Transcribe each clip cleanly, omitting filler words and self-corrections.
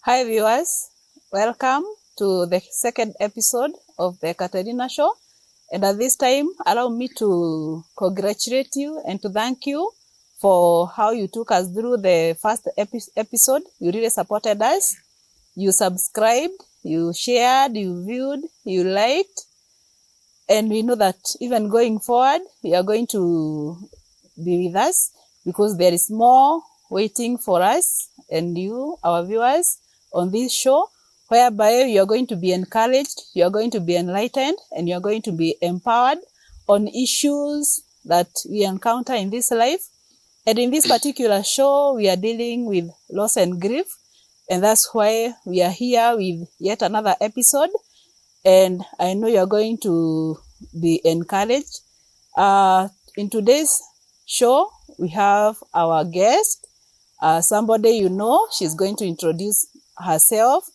Hi viewers, welcome to the second episode of the Katerina Show. And at this time, allow me to congratulate you and to thank you for how you took us through the first episode. You really supported us. You subscribed, you shared, you viewed, you liked. And we know that even going forward, you are going to be with us because there is more waiting for us and you, our viewers, on this show, whereby you are going to be encouraged, you are going to be enlightened, and you are going to be empowered on issues that we encounter in this life. And in this particular show, we are dealing with loss and grief. And that's why we are here with yet another episode. And I know you are going to be encouraged. In today's show, we have our guest, somebody you know. She's going to introduce herself,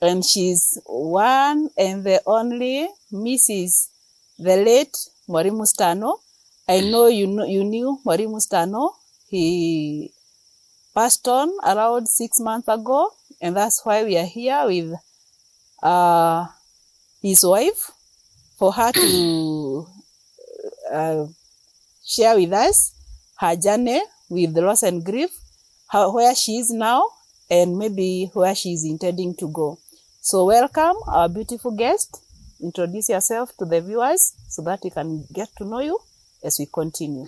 and she's one and the only Mrs. the late Mwalimu Stano. I know you knew Mwalimu Stano. He passed on around 6 months ago, and that's why we are here with his wife for her to share with us her journey with loss and grief, where she is now, and maybe where she is intending to go. So welcome our beautiful guest. Introduce yourself to the viewers so that we can get to know you as we continue.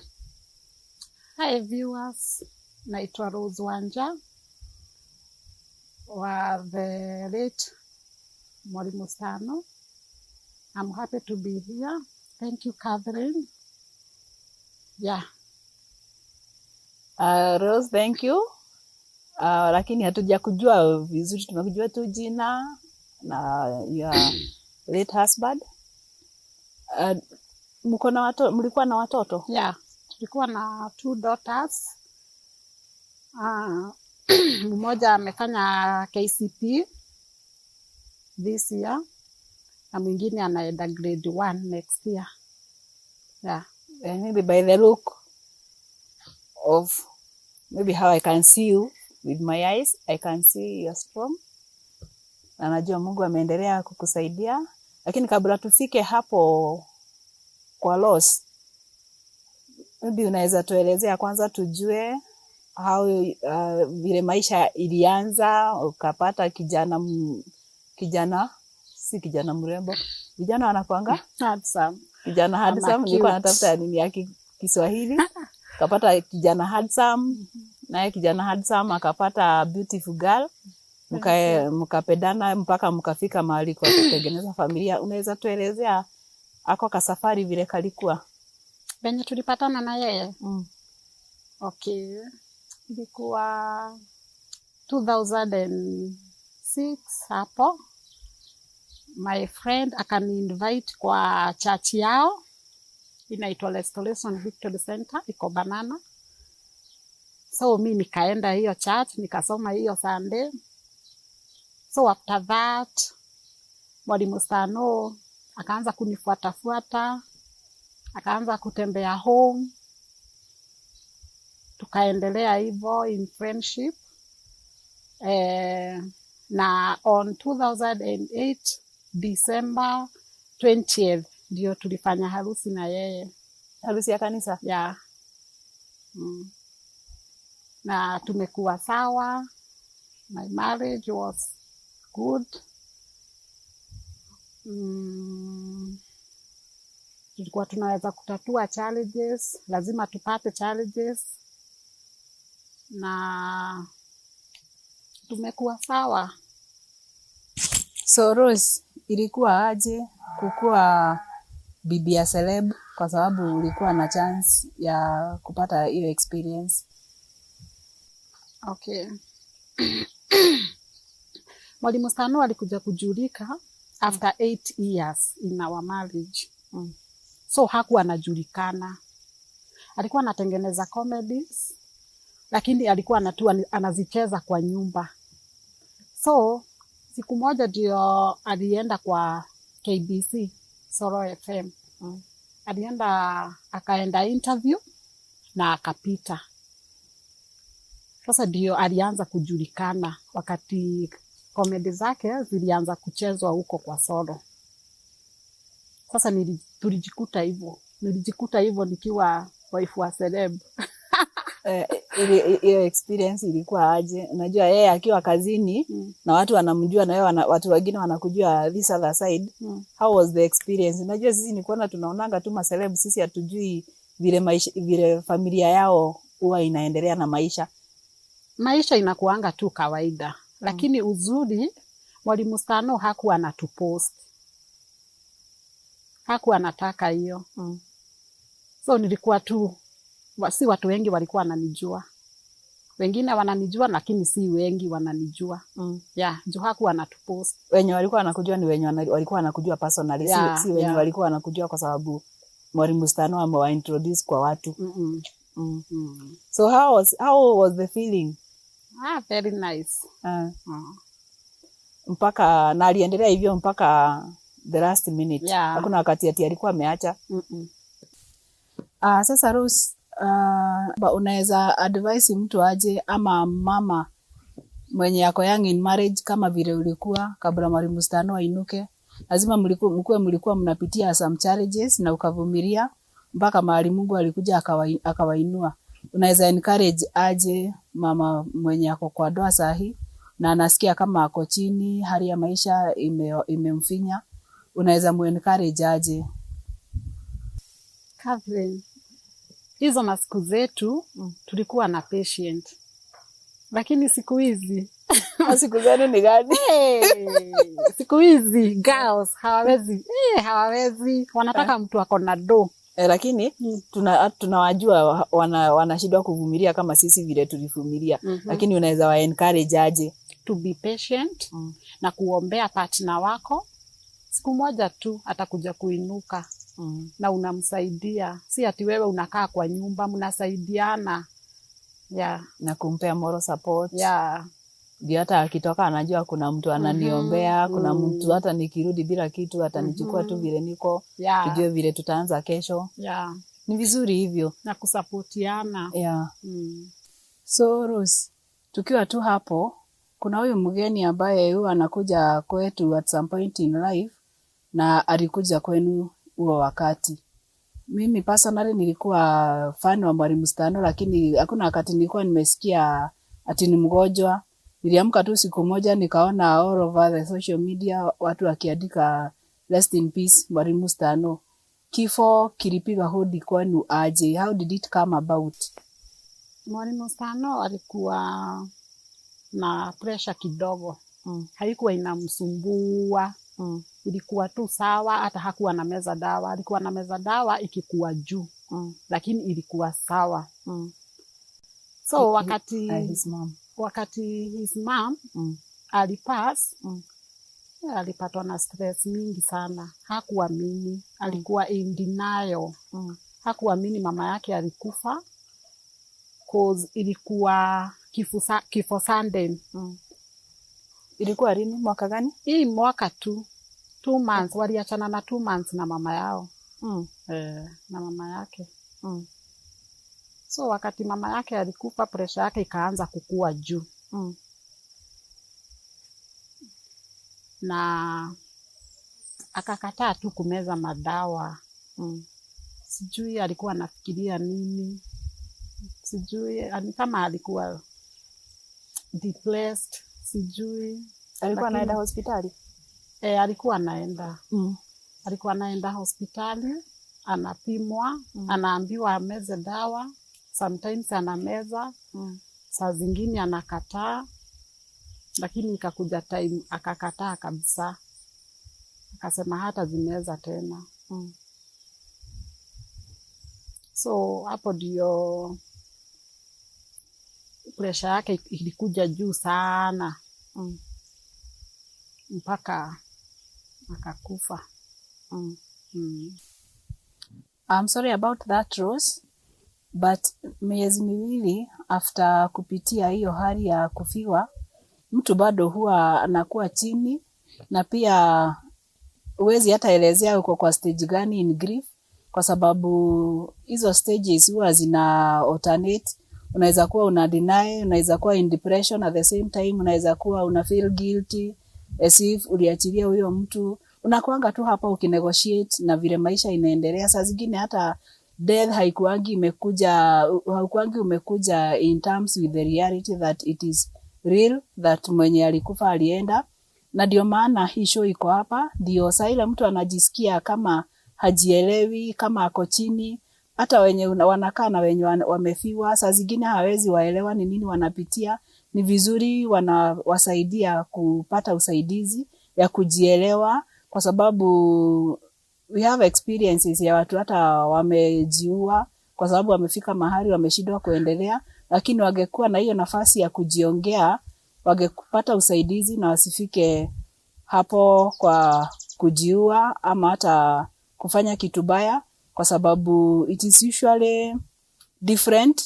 Hi viewers, naitwa Rose Wanja wa the late Mwalimu Stano. I'm happy to be here. Thank you, Catherine. Yeah. Rose, thank you. Lakini hatuja kujua vizuri, tumekujua tu jina na your late husband. Mko na watoto, mlikuwa na watoto? Yeah. Tulikuwa na two daughters. Mmoja amefanya KCPE this year na mwingine anaenda grade one next year. Yeah. And maybe by the look of maybe how I can see you with my eyes, I can see you're strong. Na najua Mungu ameendelea kukusaidia, lakini kabla tufike hapo kwa loss, maybe unaweza tuelezea kwanza tujue how vile maisha ilianza, ukapata kijana kijana, si kijana mrembo, vijana wanakuanga Handsome. Kijana handsome. Ama Nilikuwa cute. Natafuta nini ya Kiswahili. Kapata kijana handsome, naye kijana handsome akapata beautiful girl, mkapendana mpaka mkafika mahali kwa kutengeneza familia. Unaweza tuelezea ako kasafari vile kalikuwa? Venye tulipatana na yeye? Mm. Okay. Ilikuwa 2006 hapo. My friend akani-invite kwa church yao inaitwa Restoration Victory Center, iko Banana. So mi nikaenda hiyo church, nikasoma hiyo Sunday. So after that Mwalimu Stano akaanza kunifuatafuata, akaanza kutembea home, tukaendelea hivyo in friendship. Na on 2008 December 20th ndio tulifanya harusi na yeye. Harusi ya kanisa? Yeah. Na tumekuwa sawa. My marriage was good. Tulikuwa tunaweza kutatua challenges, lazima tupate challenges na tumekuwa sawa. So Rose, ilikuwa aje kukuwa bibi ya celeb, kwa sababu ulikuwa na chance ya kupata hiyo experience? Okay. Mwalimu Stano alikuja kujulika after 8 years in our marriage. So hakuwa anajulikana. Alikuwa anatengeneza comedies, lakini alikuwa anatua anazicheza kwa nyumba. So siku moja ndio alienda kwa KBC Coro FM. Alienda akaenda interview na akapita. Sasa ndio alianza kujulikana wakati Comedy zake zilianza kuchezwa huko kwa Solo. Sasa tulijikuta hivyo, nilijikuta hivyo nikiwa wife wa celeb. Hiyo experience ilikuwa aje? Unajua yeye akiwa kazini na watu wanamjua na wewe watu wengine wanakujua this other side. How was the experience? Unajua sisi ni kuona tunaonanga tu maceleb, sisi hatujui vile maisha, vile familia yao huwa inaendelea na maisha. Maisha inakuanga tu kawaida, lakini uzuri Mwalimu Stano hakuwa anatupost, hakuwa anataka hiyo. So nilikuwa tu si watu wengi walikuwa wananijua, wengine wananijua lakini si wengi wananijua. Yeah, juu hakuwa anatupost. Wenye walikuwa wanakujua ni wenye walikuwa wanakujua personally, si wenye walikuwa wanakujua kwa sababu Mwalimu Stano amewaintroduce kwa watu. Mm-mm. So how was the feeling? Ah, very nice. Mpaka na aliendelea hivyo mpaka the last minute? Yeah. Hakuna wakati ati alikuwa ameacha? Mm-mm. Sasa Rose, unaweza advise mtu aje, ama mama mwenye yako young in marriage kama vile ulikuwa kabla Mwalimu Stano ainuke? Lazima mlikuwa mnapitia some challenges na ukavumilia mpaka mahali Mungu alikuja akawainua. Unaweza encourage aje mama mwenye ako kwa ndoa sahi na anasikia kama ako chini, hali ya maisha imemfinya? Unaweza muencourage aje? Catherine, hizo masiku zetu tulikuwa na patient, lakini siku hizi Siku zenu ni gani? Hey, siku hizi girls hawawezi, hawawezi, wanataka mtu ako na do. Eh, lakini tunawajua wanashindwa kuvumilia kama sisi vile tulivumilia. Lakini unaweza wa encourage aje? To be patient na kuombea partner wako, siku moja tu atakuja kuinuka. Na unamsaidia, si ati wewe unakaa kwa nyumba, mnasaidiana, yeah. Na kumpea moral support. Yeah. Ndio hata akitoka anajua kuna mtu ananiombea, kuna mtu hata nikirudi bila kitu atanichukua tu vile niko, tujue vile tutaanza kesho. Ni vizuri hivyo. Na kusapotiana. So Rose, tukiwa tu hapo, kuna huyu mgeni ambaye huwa anakuja kwetu at some point in life na alikuja kwenu huo wakati. Mimi personally nilikuwa fan wa Mwalimu Stano, lakini hakuna wakati nilikuwa nimesikia ati ni mgonjwa. Niliamka tu siku moja nikaona all over the social media watu wakiandika "Rest in peace Mwalimu Stano." Kifo kilipiga hodi kwenu aje? How did it come about? Mwalimu Stano alikuwa na pressure kidogo. Haikuwa inamsumbua. Ilikuwa tu sawa, hata hakuwa na meza dawa. Alikuwa na meza dawa ikikuwa juu, lakini ilikuwa sawa. So wakati His mom. Wakati his mom alipass, alipatwa na stress mingi sana. Hakuamini, alikuwa in denial. Hakuamini mama yake alikufa, 'cause ilikuwa kifo sudden. Ilikuwa lini? Mwaka gani? Hii mwaka tu, 2 months waliachana na 2 months na mama yao, na mama yake. So wakati mama yake alikufa, presha yake ikaanza kukua juu na akakataa tu kumeza madawa. Sijui alikuwa anafikiria nini, sijui ni kama alikuwa depressed, sijui. Alikuwa anaenda hospitali? E, alikuwa anaenda alikuwa anaenda hospitali, anapimwa, anaambiwa ameze dawa, sometimes anameza, saa zingine anakataa, lakini ikakuja time akakataa kabisa, akasema hata zimeza tena. So hapo ndio presha yake ilikuja juu sana mpaka akakufa. I'm sorry about that, Rose, but miezi 2 after kupitia hiyo hali ya kufiwa, mtu bado huwa anakuwa chini, na pia huwezi hata elezea uko kwa stage gani in grief, kwa sababu hizo stages huwa zina alternate. Unaweza kuwa una deny, unaweza kuwa in depression at the same time, unaweza kuwa una feel guilty as if uliachilia huyo mtu. Unakuanga tu hapa ukinegotiate na vile maisha inaendelea. Saa zingine hata death haikuangi imekuja, haukuangi umekuja in terms with the reality that it is real that mwenye alikufa alienda. Na ndio maana hii show iko hapa, ndio saa ile mtu anajisikia kama hajielewi, kama ako chini, hata wenye wanakaa na wenye wamefiwa, saa zingine hawezi waelewa ni nini wanapitia. Ni vizuri wanawasaidia kupata usaidizi ya kujielewa, kwa sababu we have experiences ya watu hata wamejiua kwa sababu wamefika mahali wameshindwa kuendelea, lakini wangekuwa na hiyo nafasi ya kujiongea, wangepata usaidizi na wasifike hapo kwa kujiua ama hata kufanya kitu baya, kwa sababu it is usually different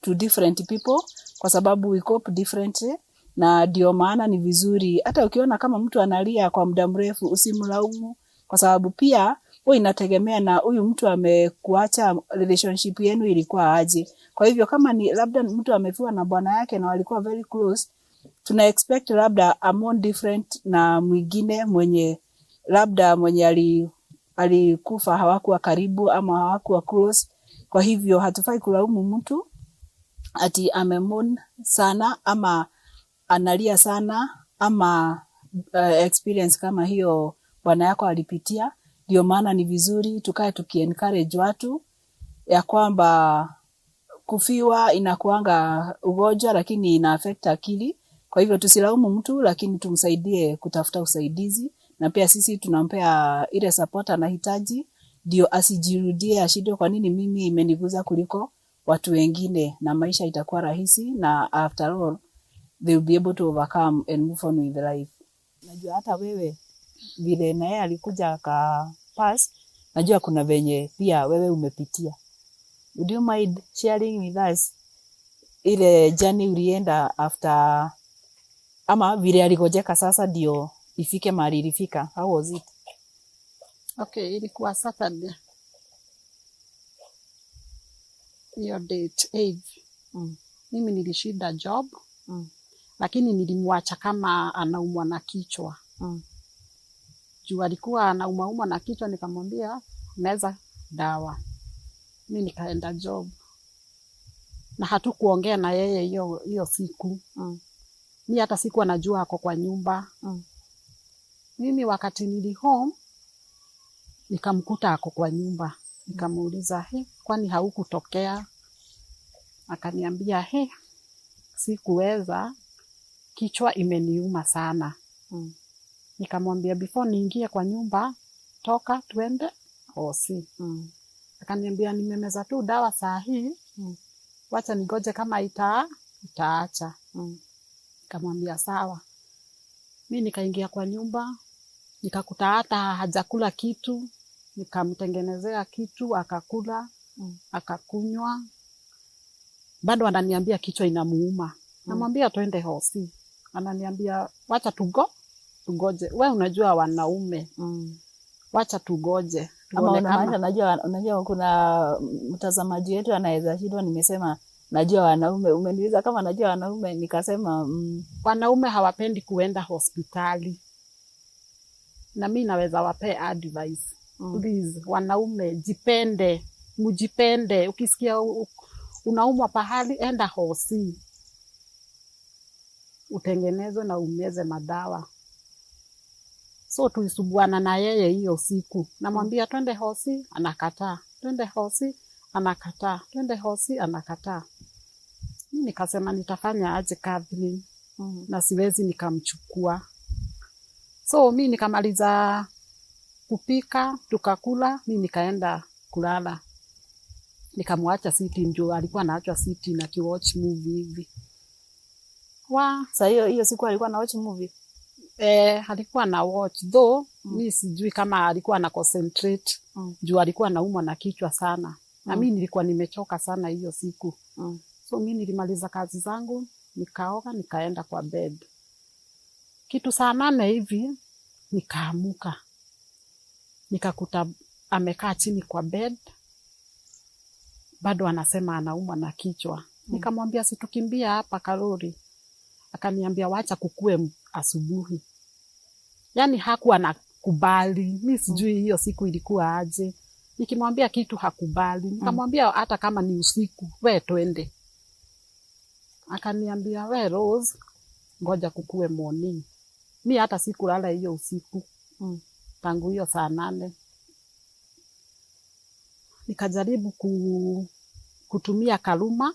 to different people, kwa sababu we cope differently. Na ndio maana ni vizuri hata ukiona kama mtu analia kwa muda mrefu usimlaumu, kwa sababu pia huwa inategemea na huyu mtu amekuacha, relationship yenu ilikuwa aje. Kwa hivyo kama ni labda mtu amefiwa na bwana yake na walikuwa very close, tuna expect labda amourn different na mwingine mwenye labda mwenye alikufa hawakuwa karibu ama hawakuwa close. Kwa hivyo hatufai kulaumu mtu ati amemourn sana ama analia sana ama experience kama hiyo bwana yako alipitia. Ndio maana ni vizuri tukae tukiencourage watu ya kwamba kufiwa inakuanga ugonjwa, lakini ina affect akili. Kwa hivyo tusilaumu mtu, lakini tumsaidie kutafuta usaidizi, na pia sisi tunampea ile support anahitaji, ndio asijirudie, ashindwe kwa nini mimi imeniguza kuliko watu wengine, na maisha itakuwa rahisi, na after all they will be able to overcome and move on with life. Najua hata wewe vile na yeye alikuja aka pass, najua kuna venye pia wewe umepitia. Would you mind sharing with us ile journey ulienda after ama vile aligonjeka sasa ndio ifike mahali ilifika? How was it? Okay, ilikuwa Saturday hiyo date 8. Mimi nilishinda job lakini nilimwacha kama anaumwa na kichwa juu alikuwa anaumwaumwa na kichwa, nikamwambia meza dawa. Mi nikaenda job na hatukuongea na yeye hiyo hiyo siku. Mi hata sikuwa najua ako kwa nyumba. Mimi wakati nili home nikamkuta ako kwa nyumba, nikamuuliza, he, kwani haukutokea? Akaniambia, he, sikuweza, kichwa imeniuma sana. Nikamwambia before niingie kwa nyumba, toka tuende hosi. Akaniambia nimemeza tu dawa saa hii, wacha nigoje kama itaacha. Nikamwambia sawa. Mi nikaingia kwa nyumba, nikakuta hata hajakula kitu, nikamtengenezea kitu akakula, akakunywa. Bado ananiambia kichwa inamuuma. Namwambia twende hosi, ananiambia wacha tugoje. We unajua wanaume, wacha tugoje Ama tuone unamaanisha, kama najua kuna mtazamaji wetu anaweza shindwa, nimesema najua wanaume, umeniuliza kama najua wanaume, nikasema wanaume hawapendi kuenda hospitali, na mi naweza wapea advice. Please, wanaume jipende, mjipende. Ukisikia unaumwa pahali, enda hosi utengenezwe na umeze madawa. So tulisubuana na yeye hiyo siku, namwambia twende hosi, anakataa, twende hosi, anakataa, twende hosi, anakataa. Mi nikasema nitafanya aje Catherine, na siwezi nikamchukua. So mi nikamaliza kupika, tukakula, mi nikaenda kulala, nikamwacha sitting juu alikuwa anaachwa sitting akiwatch movie hivi wa Sa hiyo hiyo siku alikuwa na watch movie? Eh, alikuwa na watch though mi sijui kama alikuwa na concentrate juu alikuwa anaumwa na kichwa sana na mi nilikuwa nimechoka sana hiyo siku. So mi nilimaliza kazi zangu, nikaoga, nikaenda kwa bed kitu saa 8 hivi, nikaamuka nikakuta amekaa chini kwa bed, bado anasema anaumwa na kichwa. Nikamwambia situkimbia hapa Karori. Akaniambia wacha kukue asubuhi. Yani hakuwa anakubali. Mi sijui hiyo siku ilikuwa aje. Nikimwambia kitu hakubali. Nikamwambia hata kama ni usiku, we twende. Akaniambia we Rose, ngoja kukue morning. Mi hata sikulala hiyo usiku. Tangu hiyo saa 8. Nikajaribu kutumia kaluma,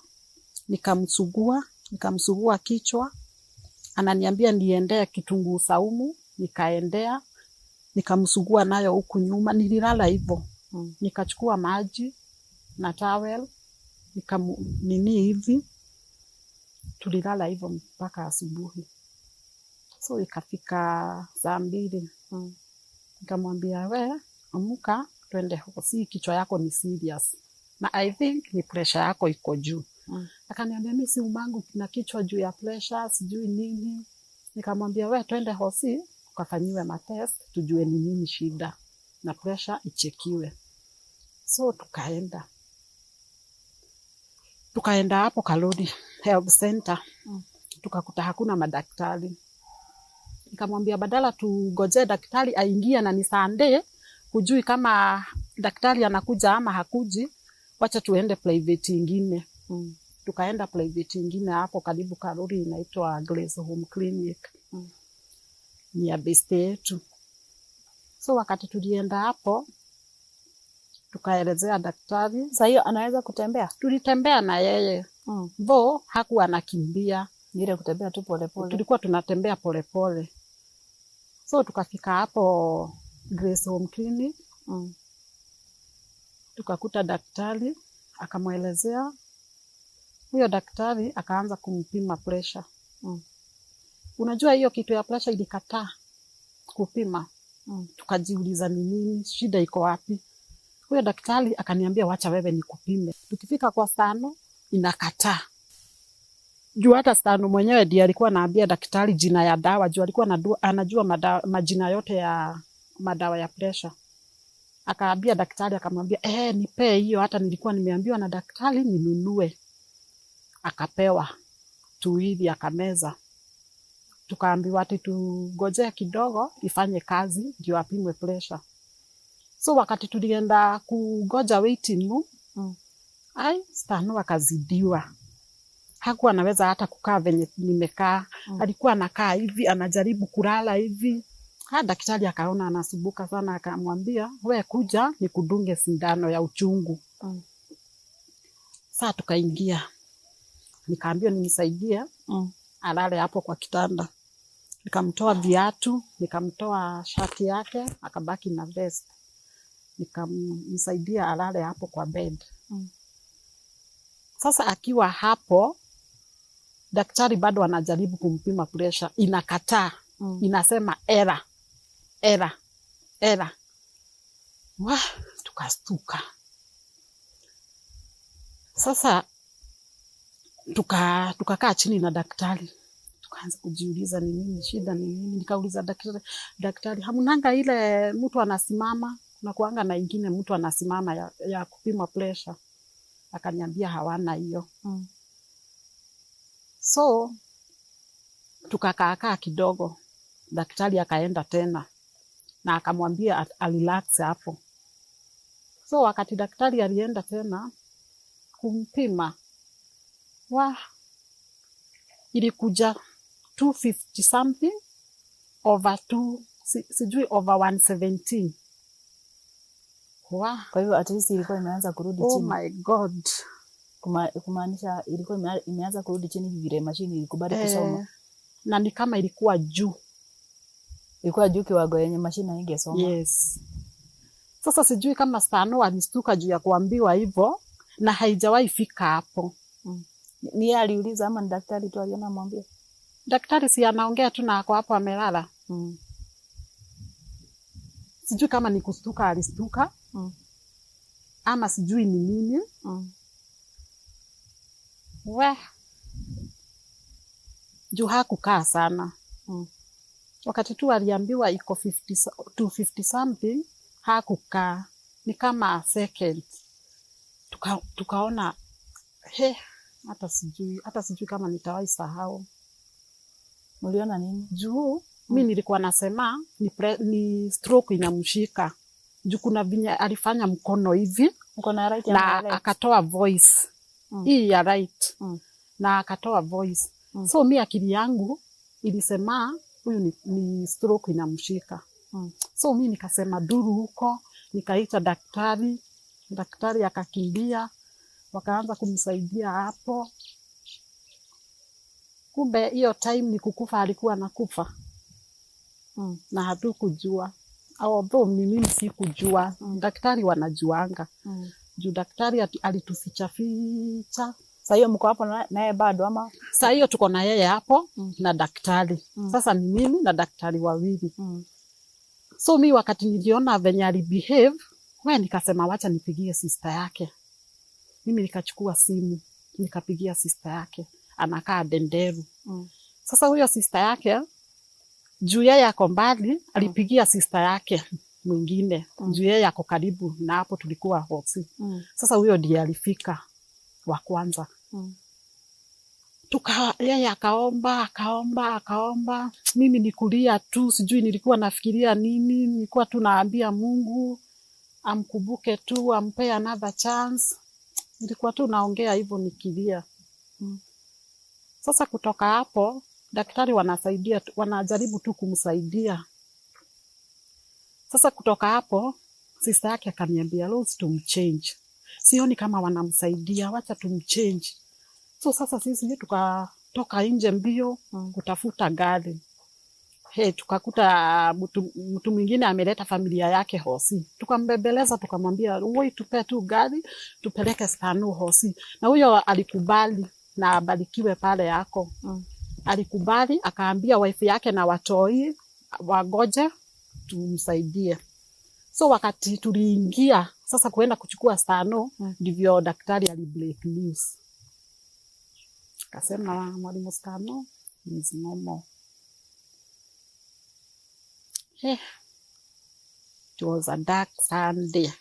nikamsugua kichwa. Ananiambia niendee kitunguu saumu, nikaendea, nikamsugua nayo huku nyuma, nililala hivyo. Nikachukua maji na towel, nini hivi, tulilala hivyo mpaka asubuhi. So ikafika saa 2. Nikamwambia we, amka twende hosi, kichwa yako ni serious. Na I think ni pressure yako iko juu. Akaniambia mi si umangu na kichwa juu ya pressure, sijui nini. Nikamwambia we twende hosi ukafanyiwe matest tujue ni nini shida na pressure ichekiwe. So tukaenda. Tukaenda hapo Karori Health Center. Tukakuta hakuna madaktari. Nikamwambia badala tugojee daktari aingie na ni Sunday, hujui kama daktari anakuja ama hakuji, wacha tuende private ingine. Tukaenda private ingine hapo karibu Karori inaitwa Grace Home Clinic. Ni ya beste yetu. So wakati tulienda hapo tukaelezea daktari. Sasa hiyo anaweza kutembea? Tulitembea na yeye. Though hakuwa anakimbia. Ile kutembea tu pole pole. Tulikuwa tunatembea pole pole. So tukafika hapo Grace Home Clinic. Tukakuta daktari, akamwelezea. Huyo daktari akaanza kumpima pressure. Unajua hiyo kitu ya pressure ilikataa kupima. Tukajiuliza ni nini, shida iko wapi? Huyo daktari akaniambia wacha wewe nikupime. Tukifika kwa Stano inakataa. Juu hata Stano mwenyewe ndiye alikuwa anaambia daktari jina ya dawa, juu alikuwa anajua majina yote ya madawa ya pressure. Akaambia daktari, akamwambia, nipe hiyo, hata nilikuwa nimeambiwa na daktari ninunue. Akapewa tuwili akameza. Tukaambiwa ati tugojee kidogo ifanye kazi ndio apimwe pressure. So wakati tulienda kugoja waiting room, Stano akazidiwa. Hakuwa anaweza hata kukaa venye nimekaa. Alikuwa anakaa hivi, anajaribu kulala hivi. Daktari akaona anasumbuka sana, akamwambia we kuja nikudunge sindano ya uchungu. Saa tukaingia. Nikaambiwa nimsaidie alale hapo kwa kitanda. Nikamtoa viatu, nikamtoa shati yake, akabaki na vest. Nikamsaidia alale hapo kwa bed. Sasa akiwa hapo, daktari bado anajaribu kumpima pressure, inakataa. Inasema error, error, error. Wah, tukastuka. Sasa tukakaa chini na daktari. Tukaanza kujiuliza ni nini shida, ni nini. Nikauliza daktari, hamunanga ile mtu anasimama, kuna kuanga na ingine mtu anasimama ya kupima pressure. Akaniambia hawana hiyo. So tukakaa kidogo, daktari akaenda tena na akamwambia arelax hapo. So wakati daktari alienda tena kumpima, ilikuja 250 something over two, sijui over 117. Kwa hivyo at least ilikuwa imeanza kurudi Oh chini. my God. Kumaanisha ilikuwa imeanza kurudi chini vile mashini ilikubali kusoma. Na ni kama ilikuwa juu. Ilikuwa juu kiwango yenye mashini haingesoma. Yes. Sasa sijui kama Stano alistuka juu ya kuambiwa hivyo na haijawahi fika hapo. Ni yeye aliuliza ama ni daktari tu aliona mwambie? Daktari si anaongea tu na ako hapo amelala. Sijui kama ni kustuka alistuka. Ama sijui ni nini. We. Juu hakukaa sana. Wakati tu aliambiwa iko 250 something, hakukaa. Ni kama second. Tukaona, he, Hata sijui kama nitawahi sahau. Uliona nini? Juu mi nilikuwa nasema ni stroke inamshika, juu kuna venye alifanya mkono hivi. Mkono ya right ama Na ya left? Akatoa voice. Hii ya right. Na akatoa voice. So mi akili yangu ilisema huyu ni stroke inamshika. So mi nikasema duru huko, nikaita daktari, daktari akakimbia, wakaanza kumsaidia hapo. Kumbe hiyo time ni kukufa alikuwa anakufa. Na hatukujua, although ni mimi sikujua. Daktari wanajuanga. Juu daktari alituficha ficha. Sa hiyo mko hapo naye bado ama? Saa hiyo tuko na yeye hapo na daktari. Sasa ni mimi na daktari wawili. So mi wakati niliona venye alibehave, we, nikasema wacha nipigie sister yake. Mimi nikachukua simu, nikapigia sister yake, anakaa Denderu. Sasa huyo sister yake, juu yeye ako mbali, alipigia sister yake mwingine, juu yeye ako karibu na hapo tulikuwa hosi. Sasa huyo ndiye alifika wa kwanza. Yeye akaomba, akaomba, akaomba, mimi nikulia tu, sijui nilikuwa nafikiria nini, nilikuwa tu naambia Mungu amkumbuke tu, ampe another chance. Nilikuwa tu naongea hivyo nikilia. Sasa kutoka hapo daktari wanasaidia, wanajaribu tu kumsaidia. Sasa kutoka hapo sister yake akaniambia, "Rose, tumchange, sioni kama wanamsaidia, wacha tumchange." So sasa sisi tukatoka nje mbio kutafuta gari. Hey, tukakuta mtu mwingine ameleta familia yake hosi, tukambembeleza, tukamwambia, "Woi, tupe tu gari tupeleke Stanu hosi," na huyo alikubali na abarikiwe pale yako. Alikubali, akaambia wife yake na watoi wagoje tumsaidie. So wakati tuliingia sasa kuenda kuchukua Stano, ndivyo daktari ali break news, akasema mwalimu Stano is no more. Eh, it was a dark Sunday.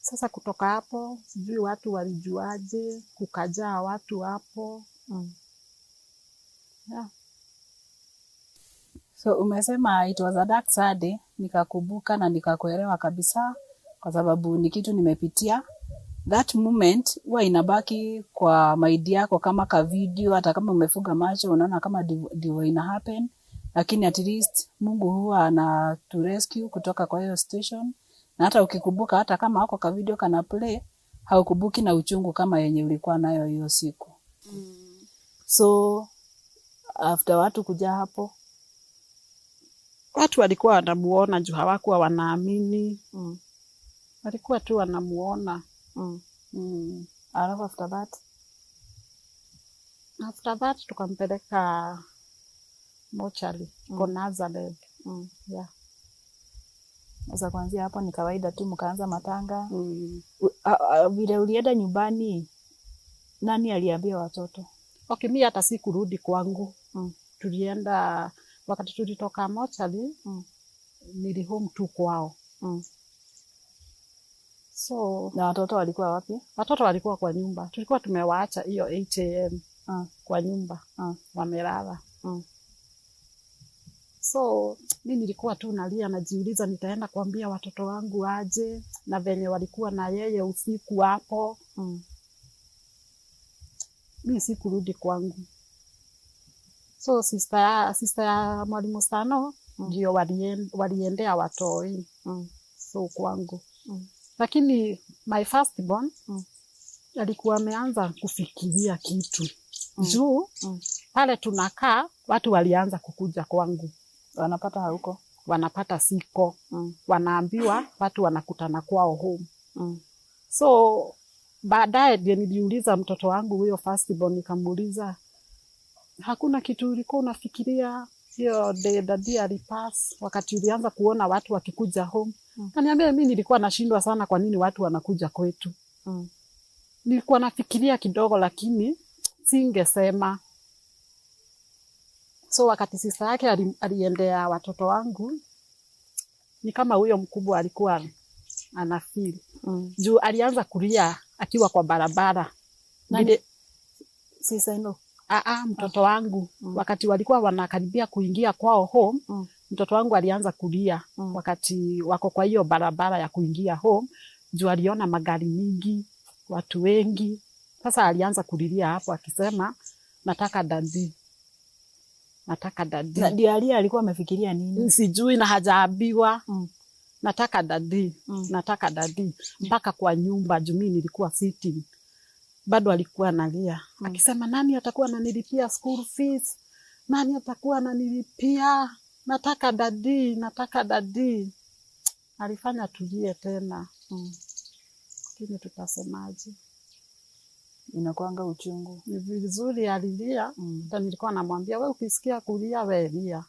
Sasa kutoka hapo sijui watu walijuaje, kukajaa watu hapo. Yeah. So umesema it was a dark Sunday, nikakumbuka na nikakuelewa kabisa kwa sababu ni kitu nimepitia. That moment huwa inabaki kwa mind yako kama ka video, hata kama umefunga macho unaona kama ndivyo ina happen, lakini at least Mungu huwa ana tu rescue kutoka kwa hiyo situation, na hata ukikumbuka, hata kama hako ka video kana play, haukumbuki na uchungu kama yenye ulikuwa nayo hiyo siku. So after watu kuja hapo, Watu walikuwa wanamuona juu hawakuwa wanaamini, walikuwa tu wanamuona. Alafu after that? After that tukampeleka mochari iko Nazareth. Yeah. Sasa kuanzia hapo ni kawaida tu, mkaanza matanga. Mm. Vile ulienda nyumbani, nani aliambia watoto? Okay, mi hata sikurudi kwangu. Tulienda wakati tulitoka mochari, nili home tu kwao. So Na watoto walikuwa wapi? Watoto walikuwa kwa nyumba, tulikuwa tumewaacha hiyo 8 a.m. Kwa nyumba wamelala. So mi nilikuwa tu nalia, najiuliza nitaenda kuambia watoto wangu aje, na venye walikuwa na yeye usiku hapo. Mi sikurudi kwangu. So sister ya mwalimu Stano ndio waliendea watoi so kwangu. Lakini my first born alikuwa ameanza kufikiria kitu juu pale tunakaa watu walianza kukuja kwangu. Wanapata hauko. Wanapata siko. Wanaambiwa watu wanakutana kwao home. So baadaye ndio niliuliza mtoto wangu huyo first born, nikamuuliza, "Hakuna kitu ulikuwa unafikiria hiyo day daddy alipass, wakati ulianza kuona watu wakikuja home?" Kaniambia, "Mi nilikuwa nashindwa sana kwa nini watu wanakuja kwetu. Nilikuwa nafikiria kidogo, lakini singesema." So wakati sister yake aliendea watoto wangu, ni kama huyo mkubwa alikuwa Ana feel. Juu alianza kulia akiwa kwa barabara. Nani? Sasa ndo Mtoto wangu wakati walikuwa wanakaribia kuingia kwao home, mtoto wangu alianza kulia wakati wako kwa hiyo barabara ya kuingia home, juu aliona magari mingi, watu wengi. Sasa alianza kulilia hapo akisema nataka daddy. Nataka daddy. Na ndio alia alikuwa amefikiria nini? Sijui na hajaambiwa. Nataka daddy. Nataka daddy. Mpaka kwa nyumba juu mimi nilikuwa sitting. Bado alikuwa analia. Akisema nani atakuwa ananilipia school fees? Nani atakuwa ananilipia? Nataka daddy, nataka daddy. Alifanya tulie tena. Lakini tutasemaje? Inakuanga uchungu. Ni vizuri alilia. Hata nilikuwa namwambia we ukisikia kulia we lia.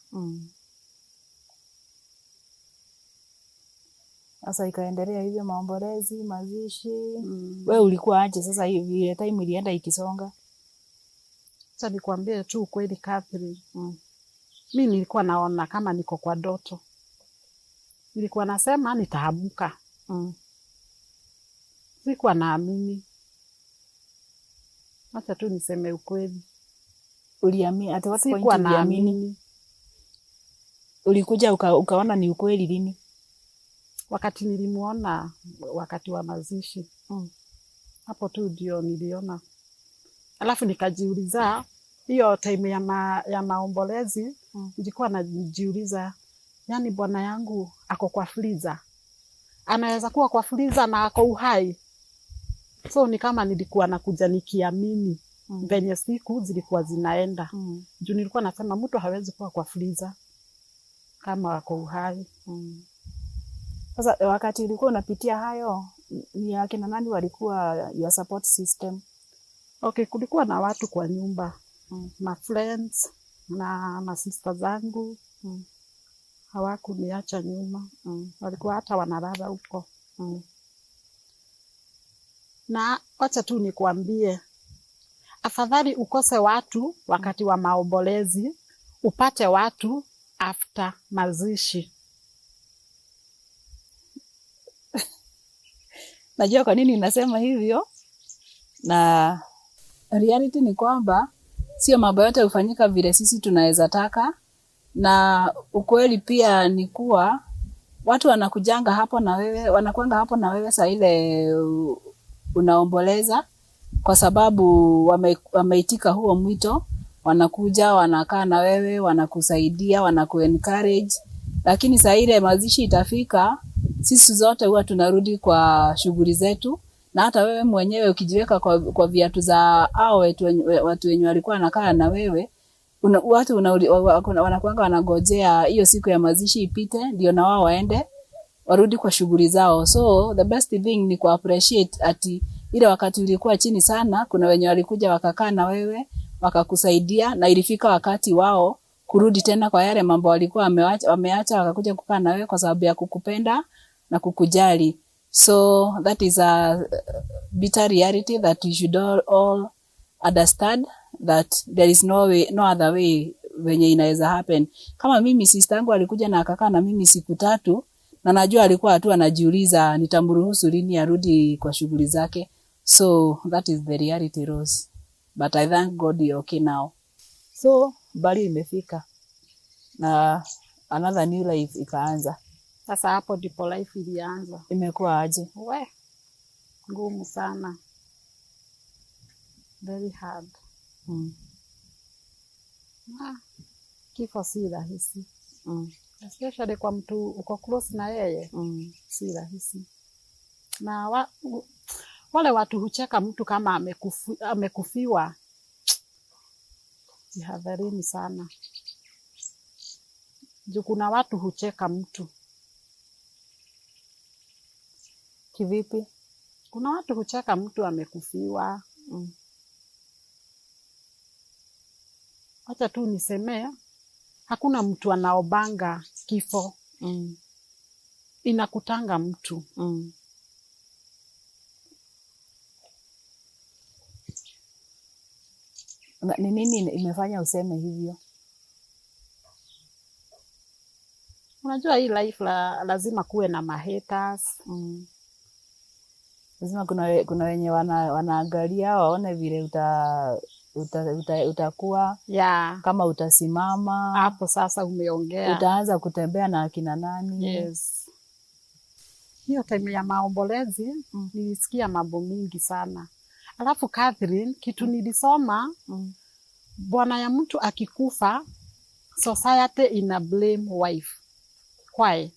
Sasa ikaendelea hivyo maombolezi, mazishi. We ulikuwa aje sasa hivi ile time ilienda ikisonga? Acha nikwambie tu ukweli Catherine. Mi nilikuwa naona kama niko kwa ndoto. Nilikuwa nasema nitaamka. Sikuwa naamini. Acha tu niseme ukweli. Uliamini at what point Sikuwa uliamini? naamini. Ulikuja ukaona ni ukweli lini? Wakati nilimuona wakati wa mazishi. Hapo tu ndio niliona. Alafu nikajiuliza hiyo time ya maombolezi, nilikuwa najiuliza, yani bwana yangu ako kwa freezer. Anaweza kuwa kwa freezer na ako uhai. So ni kama nilikuwa nakuja nikiamini venye siku zilikuwa zinaenda. Juu nilikuwa nasema mtu hawezi kuwa kwa freezer kama ako uhai. Sasa wakati ulikuwa unapitia hayo, ni akina nani walikuwa your support system? Okay, kulikuwa na watu kwa nyumba. Ma friends na masista zangu. Hawakuniacha nyuma. Walikuwa hata wanalala huko. Na wacha tu nikuambie, afadhali ukose watu wakati wa maombolezi, upate watu after mazishi. Najua kwa nini nasema hivyo, na reality ni kwamba sio mambo yote hufanyika vile sisi tunaweza taka, na ukweli pia ni kuwa watu wanakujanga hapo na wewe, wanakuanga hapo na wewe saa ile unaomboleza, kwa sababu wameitika huo mwito, wanakuja wanakaa na wewe, wanakusaidia, wanakuencourage. Lakini saa ile mazishi itafika, sisi zote huwa tunarudi kwa shughuli zetu, na hata wewe mwenyewe ukijiweka kwa viatu za hao watu wenye walikuwa wanakaa na wewe, watu wanakuanga wanangojea hiyo siku ya mazishi ipite ndio na wao waende warudi kwa shughuli zao. So the best thing ni ku appreciate ati ile wakati ulikuwa chini sana, kuna wenye walikuja wakakaa na wewe wakakusaidia, na ilifika wakati wao kurudi tena kwa yale mambo walikuwa wameacha, wakakuja kukaa na wewe kwa sababu ya kukupenda na kukujali. So that is a bitter reality that you should all understand that there is no way, no other way venye inaweza happen. Kama mimi sister yangu alikuja na akakaa na mimi siku 3, na najua alikuwa tu anajiuliza nitamruhusu lini arudi kwa shughuli zake. So that is the reality, Rose. But I thank God you're okay now. So bali imefika na another new life ikaanza. Sasa hapo ndipo life ilianza. Imekuwa aje? We, ngumu sana. Very hard. Kifo si rahisi. Especially kwa mtu uko close na yeye. Si rahisi. Na wale watu hucheka mtu kama amekufiwa. Jihadharini sana. Juu kuna watu hucheka mtu. Kivipi? Kuna watu hucheka mtu amekufiwa. Acha tu nisemee, hakuna mtu anaobanga kifo. Inakutanga mtu. Na, ni nini imefanya useme hivyo? Unajua hii life lazima kuwe na mahaters. Lazima kuna wenye wanaangalia waone vile utakuwa kama utasimama. Hapo sasa umeongea. Utaanza kutembea na akina nani? Yes. Hiyo time ya maombolezi nilisikia mambo mingi sana. Alafu Catherine, kitu nilisoma, bwana ya mtu akikufa, society ina blame wife. Why?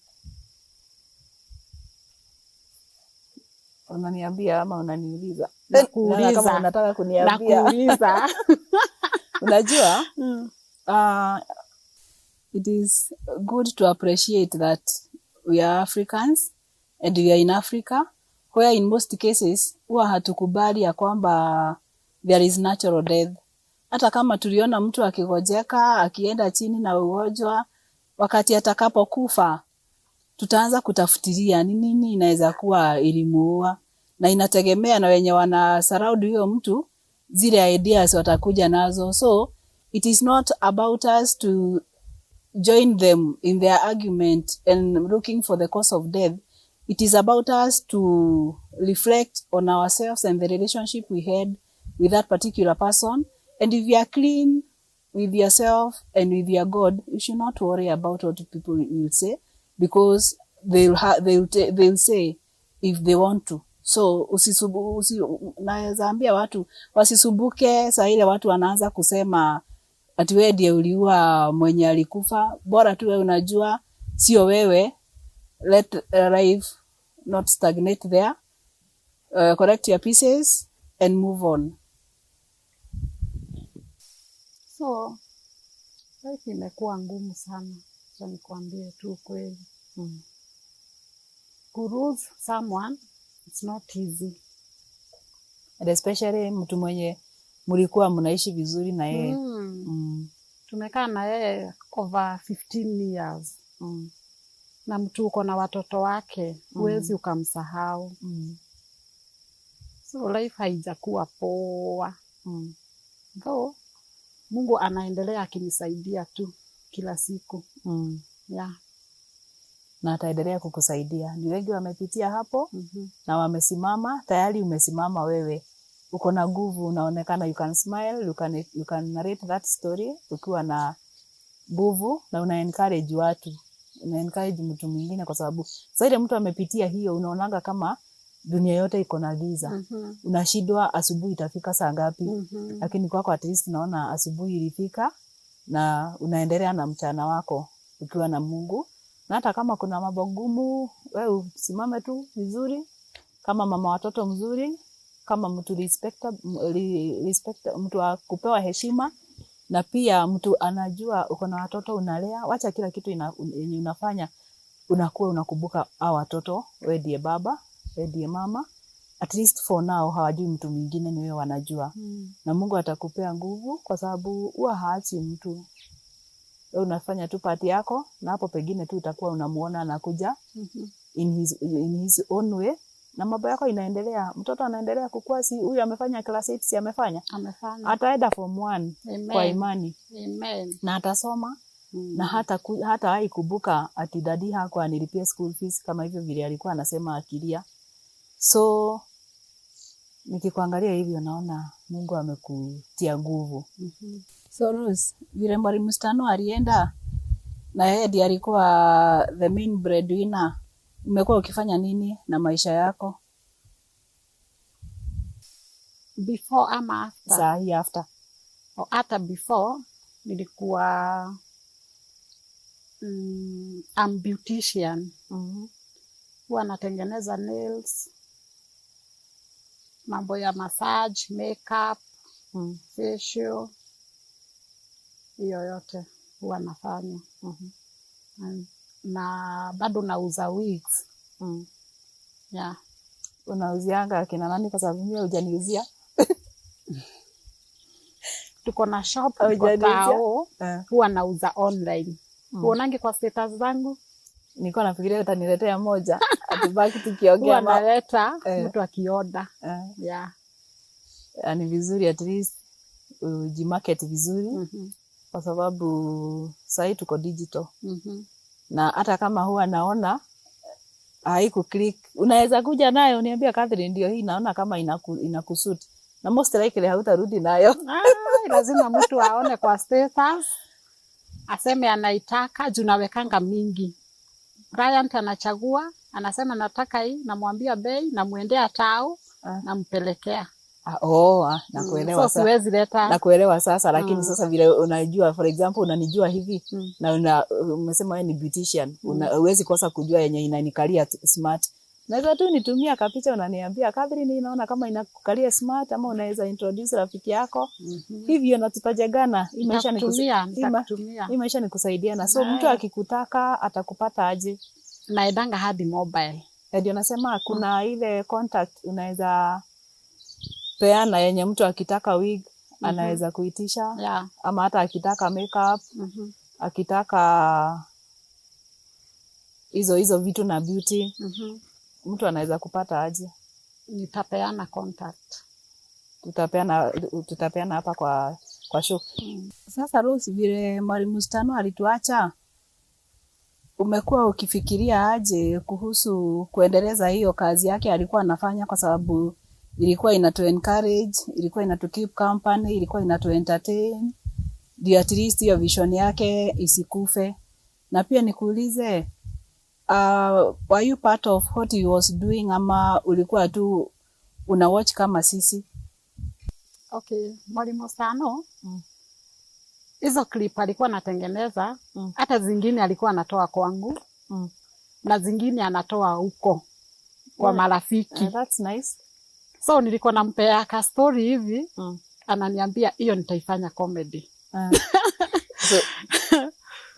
Unaniambia ama unaniuliza? Nakuuliza. Naona kama unataka kuniambia. Nakuuliza. Unajua? It is good to appreciate that we are Africans and we are in Africa, where in most cases huwa hatukubali ya kwamba there is natural death. Hata kama tuliona mtu akigojeka, akienda chini na ugonjwa, wakati atakapokufa tutaanza kutafutilia ni nini inaweza kuwa ilimuua, na inategemea na wenye wana surround huyo mtu, zile ideas watakuja nazo. So it is not about us to join them in their argument and looking for the cause of death. It is about us to reflect on ourselves and the relationship we had with that particular person. And if you are clean with yourself and with your God, you should not worry about what people will say, because they'll say if they want to. So naweza ambia watu wasisumbuke saa ile watu wanaanza kusema ati wewe ndiye uliua mwenye alikufa. Bora tu wewe unajua sio wewe. Let life not stagnate there. Correct your pieces and move on. So life imekuwa ngumu sana, acha nikwambie tu kweli. To lose someone, it's not easy. And especially mtu mwenye mlikuwa mnaishi vizuri na yeye. Tumekaa na yeye over 15 years. Na mtu uko na watoto wake, huwezi ukamsahau. So life haijakuwa poa. Though Mungu anaendelea akinisaidia tu kila siku. Na ataendelea kukusaidia. Ni wengi wamepitia hapo na wamesimama. Tayari umesimama wewe. Uko na nguvu, unaonekana, you can smile, you can narrate that story ukiwa na nguvu, na una encourage watu. Una encourage mtu mwingine, kwa sababu sasa ile mtu amepitia hiyo, unaonanga kama dunia yote iko na giza. Unashindwa asubuhi itafika saa ngapi? Lakini kwako at least naona asubuhi ilifika na unaendelea na mchana wako ukiwa na Mungu. Na hata kama kuna mambo gumu, wewe usimame tu vizuri kama mama watoto mzuri, kama mtu respect, mtu wa kupewa heshima, na pia mtu anajua uko na watoto unalea. Wacha kila kitu yenye unafanya unakuwa unakumbuka hao watoto, wewe ndiye baba, wewe ndiye mama. At least for now hawajui mtu mwingine, ni wewe wanajua. Na Mungu atakupea nguvu, kwa sababu huwa haachi mtu. Wewe unafanya tu part yako, na hapo pengine tu utakuwa unamuona anakuja in his own way, na mambo yako inaendelea. Mtoto anaendelea kukua, si huyu amefanya class 8, si amefanya? Amefanya. Ataenda form 1 Amen. kwa imani. Amen. Na atasoma. Na hata wahi kumbuka ati daddy hakuwa anilipia school fees kama hivyo vile alikuwa anasema akilia. So nikikuangalia hivyo naona Mungu amekutia nguvu. So Ruth, vile mwalimu Stano alienda na yeye ndiye alikuwa the main breadwinner, umekuwa ukifanya nini na maisha yako? Before ama after? Saa hii after. O, hata before nilikuwa I'm beautician. Huwa natengeneza nails, mambo ya massage, makeup, facial, hiyo yote huwa nafanya. Na bado nauza wigs. Yeah. Unauzianga akina nani? Kwa sababu mimi hujaniuzia. Tuko na shop Au iko hujaniuzia? tao, huwa nauza online. Huonangi kwa status zangu? Nilikuwa nafikiria utaniletea moja. Atubaki tukiongea Huwa naleta mtu akioda. Yeah. Ni vizuri at least ujimarket vizuri. Kwa sababu sahii tuko digital. Na hata kama huwa naona haiku click, unaweza kuja nayo uniambia, "Catherine, ndio hii, naona kama inakusuit," na most likely hautarudi nayo. Ai, lazima mtu aone kwa status aseme anaitaka, juu nawekanga mingi. Client anachagua, anasema nataka hii, namwambia bei, namwendea tao, nampelekea. Ah, oh, ah, nakuelewa So sasa. siwezi leta. Nakuelewa sasa, lakini sasa vile unajua, for example, unanijua hivi na umesema wewe ni beautician, huwezi kosa kujua yenye inanikalia smart. Naweza tu nitumia kapicha, unaniambia, "Catherine, inaona kama inakukalia smart," ama unaweza introduce rafiki yako hivyo na tutajagana. Hii maisha ni Nitakutumia, nitakutumia. Hii maisha ni kusaidiana. So mtu Haya. Akikutaka atakupata aje? Naendanga hadi mobile. Na ndio nasema kuna ile contact unaweza peana yenye mtu akitaka wig anaweza kuitisha ama hata akitaka makeup, akitaka hizo hizo vitu na beauty, mtu anaweza kupata aje? Nitapeana contact. Tutapeana hapa kwa show. Sasa Rose, vile Mwalimu Stano alituacha, umekuwa ukifikiria aje kuhusu kuendeleza hiyo kazi yake alikuwa anafanya? Kwa sababu ilikuwa inatu encourage, ilikuwa inatu keep company, ilikuwa inatu entertain, ndio at least hiyo vision yake isikufe. Na pia nikuulize, were you part of what he was doing ama ulikuwa tu una watch kama sisi? Okay, Mwalimu Stano, hizo clip alikuwa anatengeneza, hata zingine alikuwa anatoa kwangu na zingine anatoa huko kwa marafiki. That's nice. So nilikuwa nampea ka story hivi, ananiambia hiyo nitaifanya comedy.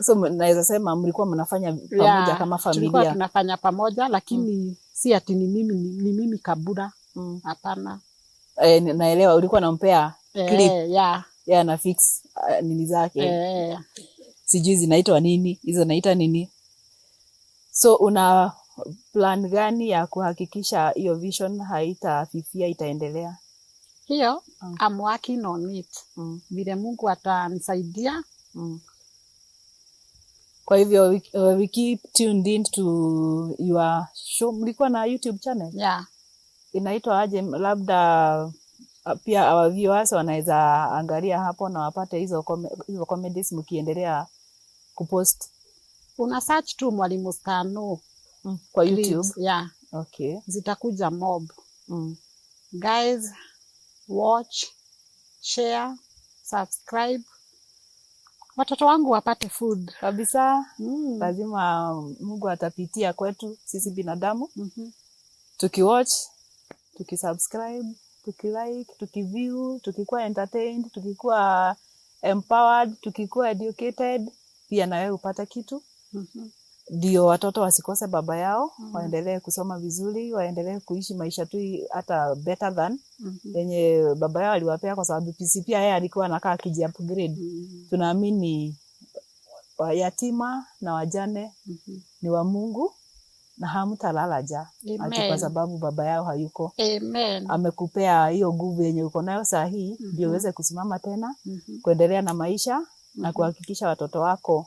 So naweza sema mlikuwa mnafanya pamoja Yeah, kama tulikuwa familia. Tunafanya pamoja, lakini si ati ni mimi kabura, hapana. Eh, naelewa ulikuwa nampea clip, Yeah. yeye ana fix nini zake, sijui zinaitwa nini hizo, naita nini. So una plan gani ya kuhakikisha hiyo vision haitafifia, itaendelea? Hiyo I'm working on it, vile Mungu atanisaidia. Kwa hivyo we keep tuned in to your show. Mlikuwa na YouTube channel? Yeah. Inaitwa aje? Labda pia our viewers wanaweza angalia hapo na wapate hizo comedies mkiendelea kupost. Una search tu Mwalimu Stano Kwa clips, YouTube. Yeah, zitakuja mob. Guys, watch, share, subscribe, watoto wangu wapate food. Kabisa. Lazima Mungu atapitia kwetu sisi binadamu tukiwatch, tukisubscribe, tukilike, tukiview, tukikuwa entertained, tukikuwa empowered, tukikuwa educated, pia na wewe upate kitu, ndio watoto wasikose baba yao, waendelee kusoma vizuri, waendelee kuishi maisha tu hata better than yenye baba yao aliwapea, kwa sababu PC pia yeye alikuwa anakaa akiji-upgrade. Tunaamini yatima na wajane ni wa Mungu na hamtalala njaa ati kwa Amen. sababu baba yao hayuko. Amen. Amekupea hiyo nguvu yenye uko nayo saa hii ndio uweze kusimama tena, kuendelea na maisha na kuhakikisha watoto wako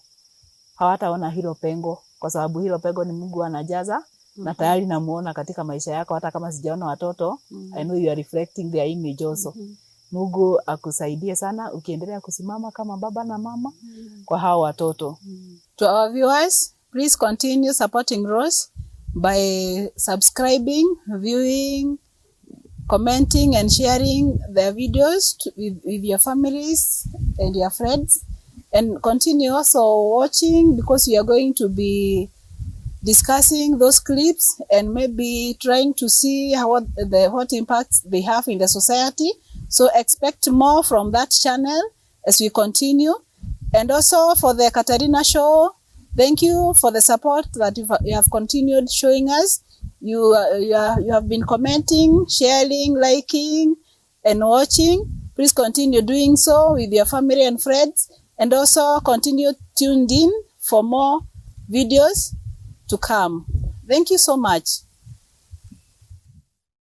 hawataona hilo pengo, kwa sababu hilo pengo ni Mungu anajaza, na tayari namuona katika maisha yako, hata kama sijaona watoto, I know you are reflecting their image also. Mungu akusaidie sana ukiendelea kusimama kama baba na mama kwa hao watoto. To our viewers, please continue supporting Rose by subscribing, viewing, commenting and sharing their videos with your families and your friends. And continue also watching, because we are going to be discussing those clips and maybe trying to see what impact they have in the society. So expect more from that channel as we continue. And also for the Katarina Show, thank you for the support that you have continued showing us. You have been commenting, sharing, liking, and watching. Please continue doing so with your family and friends. And also continue tuned in for more videos to come. Thank you so much.